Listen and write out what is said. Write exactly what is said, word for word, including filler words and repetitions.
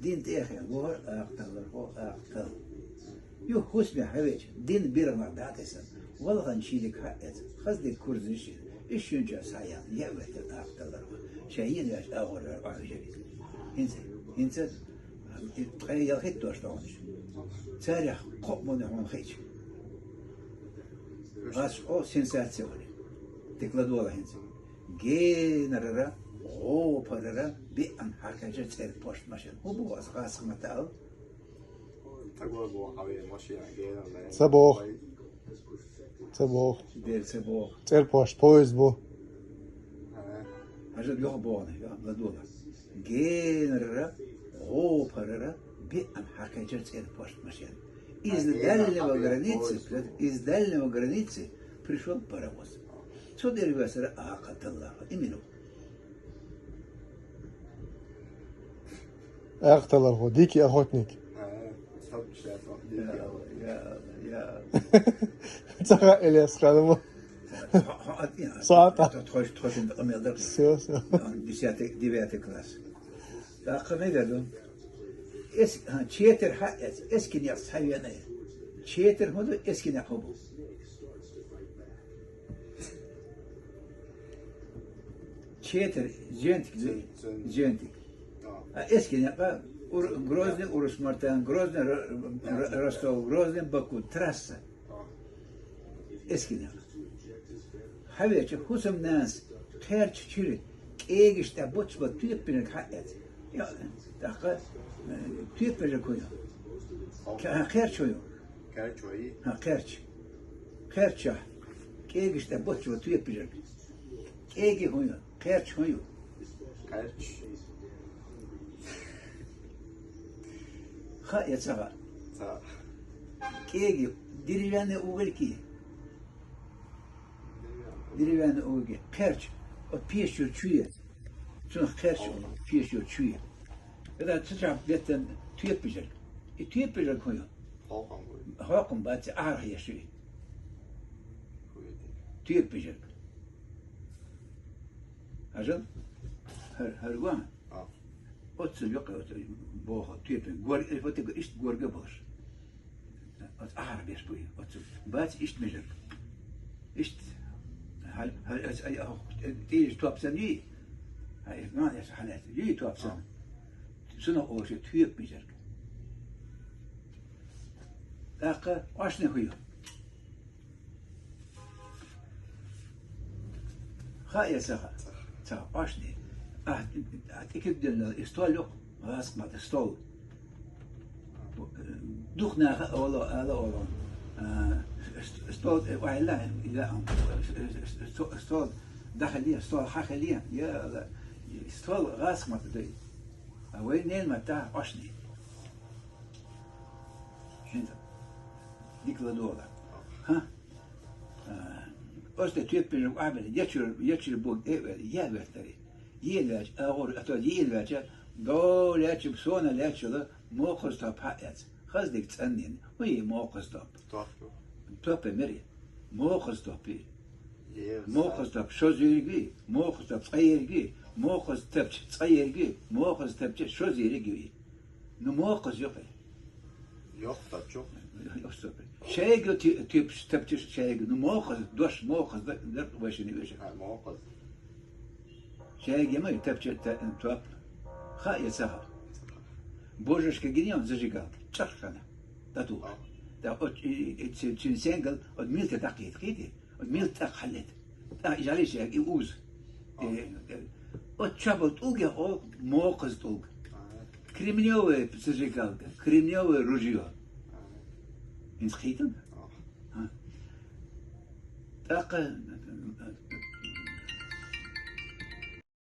Дин тӀехьа вогӀар акха таллар хьо, акха талла. Юха хӀусаме хьавеча, дин биргӀанах дӀатесна, валгӀан чийдиг хьаэца, хаза диг курзаш, иш шуьнча схьаяьнна, яа веттар акха таллар хьо. Ша йина ваьш агӀор вер Ӏовижа виз. ХӀинца, хӀинца, ткъе ялхитта дош догӀанаш. Царех кхоъ муна хьона хиъча. Ас о сенсация вари. Тикла дола хӀинца. Генарара, гӀопарара, биъан хьакхеча цӀер пошт машин. ХӀу бу ас гӀасхмата ал? Ца бох. Ца бох. Дер ца бох. ЦӀер пошт, поезд бу. Хьажа йоха бохна, йоха ладуга. Генарара, гӀопарара, биъан хьакхеча цӀер пошт машин. Из дальнего границы, из дальнего границы пришёл паровоз. Цу дервесара акха талла. Именно. Акха таллар хьо, дикий охотник. Я, я, я. Ца хаьа, Ильяс, ханама. Саата. Всё, всё. Десятый, девятый класс. Так, ханай даду. Эс, а, четер хьаэц, эскине хьавена. Четер хьоду, эскине хьобу. Четер, зентик, зентик. А эскине хьа, Ур-, Грозный, Урус-Мартан, Грозный, Ро-, Ро-, Ростов, Грозный, Баку, трасса. Эскине хьа. Хьавеча хӀусамнас кхерч чуьра кӀегаш тӀа буц ба туьппинарг хьаэц. Я, тӀаккха, э, туьппинарг хӀу ю? Ке-, хьа, кхерч хӀу ю? Кхерч хӀу ю? Хьа, кхерч. Кхерчахь. КӀегаш тӀа буц ба туьппинарг. КӀеги хӀу ю? Кхерч хӀу ю? Кхерч. Хаьа я ца хаьа? Ца. КӀеги деревянный угольки. Деревянный угольки. Кхерч. О пещу чуе. Цунах кхерч о пещу чуе. Когда цу ча беттан туьппижарг. И туьппижарг хӀу ю? Хьокхам бу. Хьокхам бац, арахь еш ю. Туьппижарг. Хьажал? Хьар-, хьаргва? А. Оццул йокъа, оццул боху, тепе, гор-, э, вот это, ишт горга болуш. Оц ахьар беш буй, оццул. Бац, ишт межерг. Ишт. Хьал, хьал, эс, ай, ах, э, тиз топ сан ди? Ай, ман эс хьанет, ди топ сан. Суна оше тюп межерг. ТӀаккха ашне хуй. Хаьа ца хаьа? Ца, ашни. А, а, тӀекиддинал и стол йокъ, гӀаск мата стол. Духнаха ола, ала ола. А, с-, стол, э, вайла, ила, ам, с-, с-, с-, стол, дахали, стол хахали, я, ала, стол гӀаск мата дай. А вай нен мата ашни. ХӀинца. Дикла дола. Ха? А, оста тюппежа вабели, ячур, ячур бог эвел, я вертари. Ен вяч, агъур, а то ен вяча, до ляча, сона ляча, мокхуз топ хьаэц. Хаздик цӀаннин. Уй, мокхуз топ. Топ. Топе мери. Мокхуз топи. Е, мокхуз топ, шо зирги, мокхуз топ, цӀа ерги, мокхуз тапч, цӀа ерги, мокхуз тапч, шо зирги. Ну, мокхуз йокъе. Йокъ тапчу. Йокъ тапчу. Шайгу ти-, тип тапчу шайгу. Ну, мокхуз, дош мокхуз, да, да, вешини веши. А, мокхуз. Шайгу ма тапчу та-, топ. Хаьа ца хаьа? Божечка гинем зажигалка. Чархана. Тату. А. Да, от, и, и, и, чин, чин сенгал, от милта такит, кити. Мил тӀаккха хьаллет. ТӀа, жалиш, и уз. Э, э, от чабал тӀулг я, о, мокхуз тӀулг. Кремневая зажигалка, кремневое ружье. Инс хитан? А. ТӀаккха,